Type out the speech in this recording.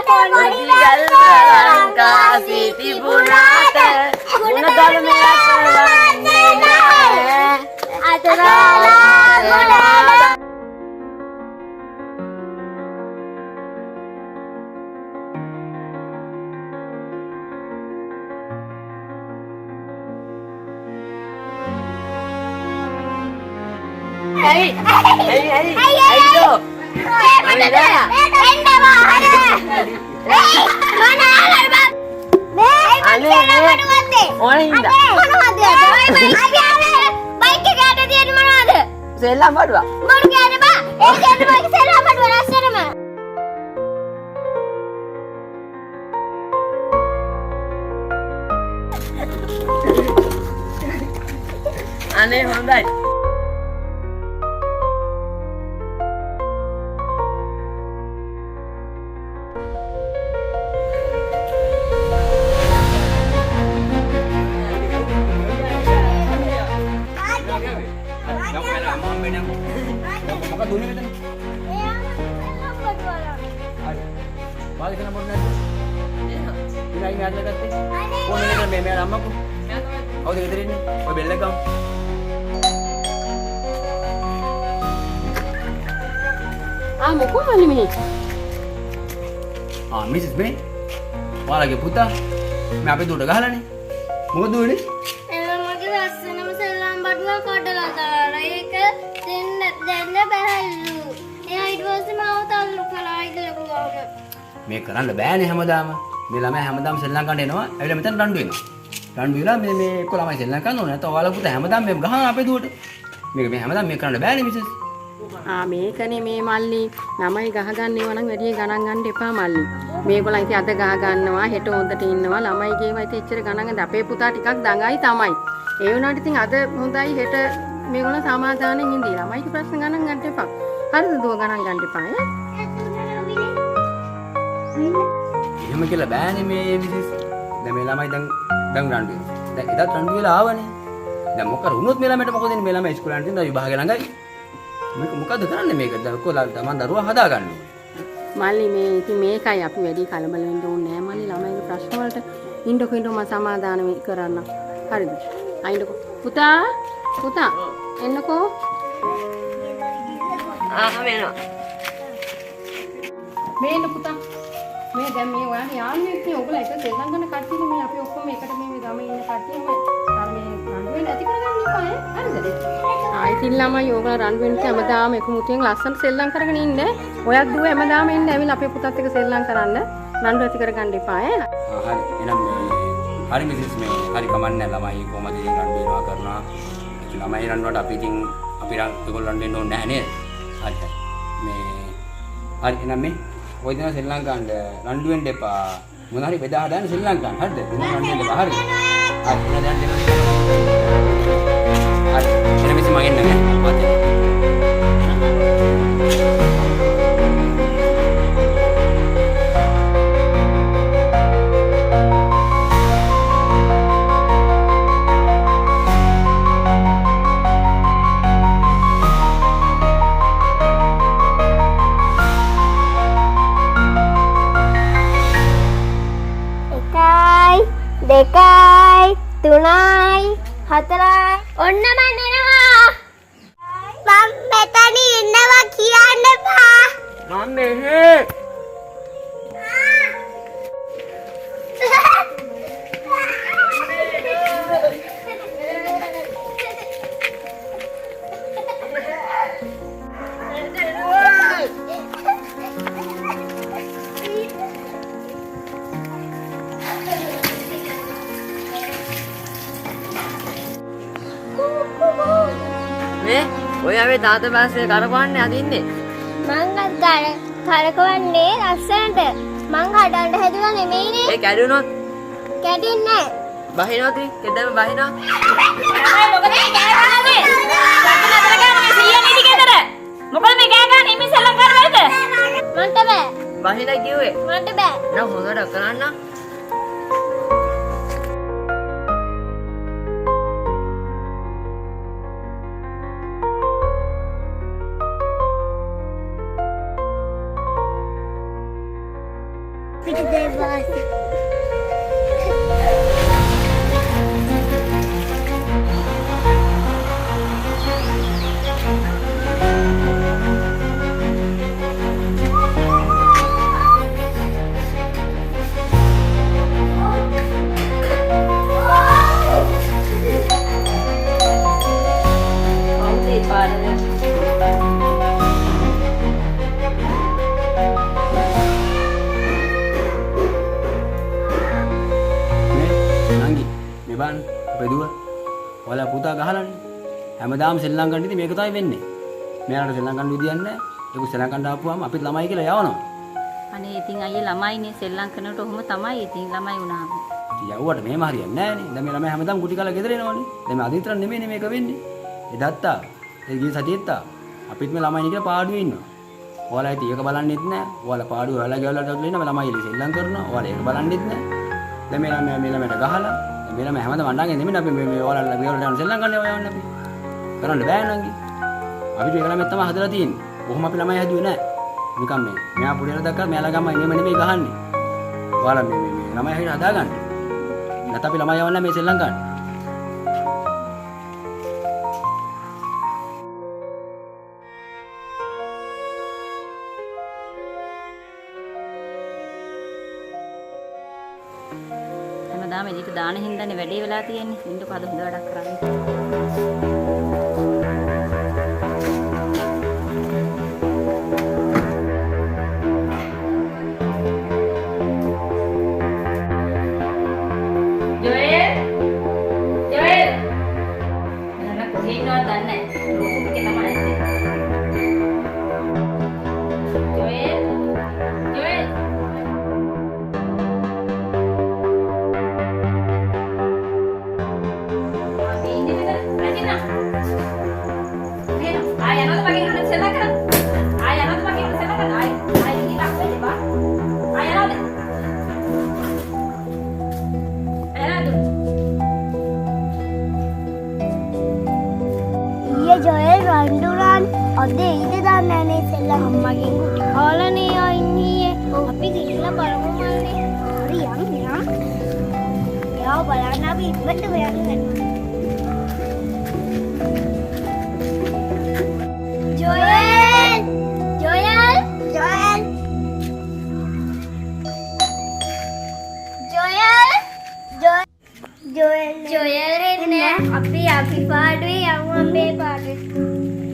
පොඩි වැල්ම ලංකාසි තිබුණාට ගුණ ධර්මයක් වන්නේ නැහැ. අතදාලා ගුණ. ඇයි ඇයි ඇයි ඇයි දෝ? එන්න බා. අනේ මේ ඕන හින්දා. මොනවද? බයික් එක යට තියෙන මොනවද? සෙල්ලම් බඩුවා. බඩු කියන්න බා. ඒ කියන්නේ බයික් සෙල්ලම් බඩුව ලස්සනම. අනේ හොඳයි. මොකක්ද උනේ මෙතන? හරි. වාගේ දෙන මොකද නැද්ද? ඉතින් අයින් මෙයාට ගත්තේ? ෆෝන් එකට මේ මෙයාලා අම්මකෝ. කවුද ගෙදර ඉන්නේ? ඔය බෙල් එක ගමු. ආ, මොකෝ මල්ලි මේ? ආ මිසස්, මේ ඔයාලගේ පුතා මේ අපේ දුවට ගහලානේ. මොකද උනේ? එයා මගේ ලස්සනම සෙල්ලම් බඩුව කඩලා දාලා ඒක දෙන්න දෙන්න බැහැලු. එයා ඊට පස්සේ මාව තල්ලු කළා ඉතලකු ගාන. මේ කරන්න බෑනේ හැමදාම. මේ ළමයා හැමදාම සෙල්ලම් කරන්න එනවා. ඇවිල්ලා මෙතන රණ්ඩු වෙනවා. රණ්ඩු වෙලා මේ මේ එක්ක ළමයි සෙල්ලම් කරන්න ඕනේ. නැත්නම් ඔයාලා පුතා හැමදාම මේ ගහන අපේ දුවට. මේක මේ හැමදාම මේ කරන්න බෑනේ මිසස්. ආ, මේකනේ මේ මල්ලි, ළමයි ගහගන්න ඒවා නම් වැඩි ගණන් ගන්න එපා මල්ලි. මේගොල්ලන් ඉතින් අද ගහ ගන්නවා, හෙට හොඳට ඉන්නවා. ළමයිගේ ඒවා ඉතින් එච්චර ගණන් ගන්න. අපේ පුතා ටිකක් දඟයි තමයි. ඒ වුණාට ඉතින් අද හොඳයි, හෙට මේගොල්ලන් සමාදානෙන් ඉඳී. ළමයිගේ ප්‍රශ්න ගණන් ගන්න එපා. හරිද දුව? ගණන් ගන්න එපා ඈ. එහෙම කියලා බෑනේ මේ මිසස්. දැන් මේ ළමයි දැන් දැන් රණ්ඩු වෙනවා. දැන් එදත් රණ්ඩු වෙලා ආවනේ. දැන් මොකද වුණොත් මේ ළමයට මොකද වෙන්නේ? මේ ළමයි ඉස්කෝලේ යන ඉතින් විභාග ළඟයි. මේක මොකද කරන්නේ මේක? දැන් කොහොමද තමන් දරුවා හදා ගන්න ඕනේ. මල්ලි, මේ ඉතින් මේකයි අපි වැඩි කලබල වෙන්න ඕනේ නෑ මල්ලි ළමයිගේ ප්‍රශ්න වලට. ඉන්නකො ඉන්නකො, මම සමාදාන කරන්න. හරිද? ආ, ඉන්නකො. පුතා, පුතා, එන්නකෝ. ආ, වෙනවා. මේ එන්න පුතා. මේ දැන් මේ ඔයාගේ යාළුවෙක් නේ. ඔයගොල්ලෝ එක සෙල්ලම් කරන කට්ටියනේ. මේ අපි ඔක්කොම එකට මේ මේ ගමේ ඉන්න කට්ටිය. මේ අර මේ රණ්ඩු වෙන්න ඇති කරගන්න එපා ඈ. හරිද? ආ, ඉතින් ළමයි, ඔයගොල්ලෝ රණ්ඩු වෙන්න හැමදාම එකමුතුවෙන් ලස්සනට සෙල්ලම් කරගෙන ඉන්න. ඔයත් දුව හැමදාම එන්න ඇවිල්ලා අපේ පුතත් එක්ක සෙල්ලම් කරන්න. රණ්ඩු ඇති කරගන්න එපා ඈ. ආ හරි. එහෙනම් මේ හරි මිසස්, මේ හරි කමන්නේ. ළමයි කොහමද ඉතින් රණ්ඩු වෙනවා කරනවා. ඉතින් ළමයි රණ්ඩුවට අපි ඉතින් අපි රන් ඒගොල්ලෝ රණ්ඩු වෙන්න ඕනේ නැහැ නේද? හරි හරි. මේ හරි, එහෙනම් මේ ඔය දෙනා සෙල්ලම් කරන්න රණ්ඩු වෙන්න එපා. මොන හරි බෙදා හදාන්න සෙල්ලම් කරන්න. හරිද? දෙන්නා රණ්ඩු වෙන්න එපා. හරිද? හරි. එහෙනම් දැන් දෙන්න. හරි. එහෙනම් මිස් මං එන්නම් ඈ. මාත් යනවා. එකයි, දෙකයි, තුනයි, හතරයි. ඔන්න මං එනවා. මං මෙතන ඉන්නවා කියන්න එපා. මම මෙහෙ. මේ ඔය අපේ තාත්තා පස්සේ කරකවන්නේ අදින්නේ. මං අත් කරකවන්නේ ලස්සනට. මං කඩන්න හැදුවා නෙමෙයිනේ. ඒ කැඩුනොත්? කැඩෙන්නේ නෑ. බහිනවා ඉතින් කෙදම බහිනවා. මොකද මේ කෑ ගහන්නේ? සද්ද නතර කරන්න මේ සීයා නිදි ගෙදර. මොකද මේ කෑ ගහන්නේ? ඉමින් සෙල්ලම් කරවලද? මන්ට බෑ. බහිලා කිව්වේ. මන්ට බෑ. නම් හොඳට කරන්න. හොඳයි වාසි. කවුද ඒ පාරද? මේ නංගි මේ බලන්න අපේ දුව ඔයාලා පුතා ගහලානේ. හැමදාම සෙල්ලම් කරන්න ඉතින් මේක තමයි වෙන්නේ. මෙයාලට සෙල්ලම් කරන්න විදියක් නැහැ. ඒක සෙල්ලම් කරන්න ආපුවාම අපිත් ළමයි කියලා යවනවා. අනේ ඉතින් අයියේ ළමයිනේ සෙල්ලම් කරනකොට ඔහොම තමයි ඉතින් ළමයි වුණාම. ඉතින් යවුවට මෙහෙම හරියන්නේ නැහනේ. දැන් මේ ළමයි හැමදාම ගුටි කාලා ගෙදර එනවනේ. දැන් මේ අද විතර නෙමෙයිනේ මේක වෙන්නේ. එදත් ආවා. ඒ ගිය සතියේත් ආවා. අපිත් මේ ළමයි නේ කියලා පාඩුවේ ඉන්නවා. ඔයාලා ඉතින් ඒක බලන්නෙත් නෑ. ඔයාලා පාඩුව ඔයාලා ගෙවල් වලට ඇවිල්ලා ඉන්නවා. ළමයි එළිය සෙල්ලම් කරනවා. ඔයාලා ඒක බලන්නෙත් නෑ. දැන් මේ ළමයා මේ ළමයට ගහලා දැන් මේ ළමයා හැමදාම අඬන්නේ නෙමෙයි අපි මේ මේ ඔයාලා ගෙවල් වලට යන සෙල්ලම් කරන්න ඒවා යවන්නේ අපි. කරන්න බෑ නංගි. අපිට ඒක ළමයක් තමයි හදලා තියෙන්නේ. කොහොම අපි ළමයි හැදුවේ නෑ. නිකන් මේ මෙයා පොඩි වෙලා දැක්කම මෙයාලා ගමයි මෙහෙම නෙමෙයි ගහන්නේ. ඔයාලා මේ මේ මේ ළමයි හරියට හදාගන්න. නැත්නම් අපි ළමයි යවන්නේ මේ සෙල්ලම් ගන්න. හැමදාම එළියට දාන හින්දානේ වැඩේ වෙලා තියෙන්නේ. ඉන්නකෝ අද හොඳ වැඩක් කරන්න. ජොයල් ජොයල් නෑ කොහේ ඉන්නවද දන්නේ නෑ. රූම් එකේ තමයි ඇත්තේ. ජොයල් ජොයල් අපි ඉන්නේ මෙතන. රජිනා. මෙහෙම. ආය යනවද මගෙන් උඩට සෙල්ලම් කරන්න? ආය යනවද මගෙන් උඩට සෙල්ලම් කරන්න? ආය ආය ගිහින් ලක් වෙන්න එපා. ආය යනවද? ආය යනවද? ඊයේ ජොයල් රණ්ඩු රන් අද එයිද දන්නේ නැහැ සෙල්ලම්. අම්මගෙන් ගුටි කාලානේ ආ ඉන්නේ. අපි ගිහිල්ලා බලමු මල්ලේ. හරි යන් යන්. එයාව බලන්න අපි ඉක්මනට හොයන්න. Joel Joel Joel Joel Joel Joel එන්න අපි අපි පාඩුවේ යමු අපේ පාඩුවේ.